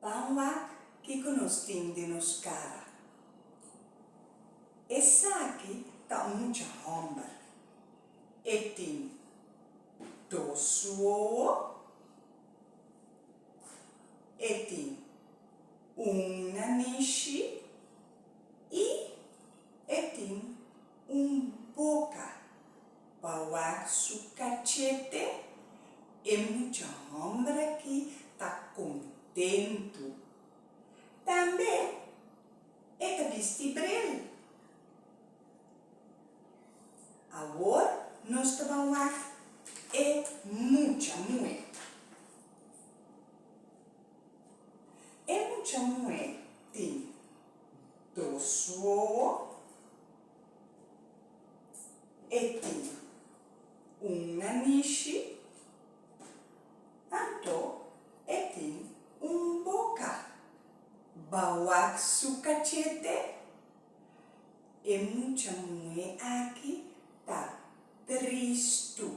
Ban wak kiko nos tin den nos kara. Esaki ta un mucha hòmber. E tin dos wowo, e tin un nanishi i e tin un boka. Pa wak su kachete, e mucha hòmber aki ta kontentu. Tambe e ta bisti bril. Awor nos ta ban wak e mucha muhé. E mucha muhé tin dos wowo. E tin un nanishi, anto e tin un boka. Bawak su kachete, e mucha muhé aki ta tristu.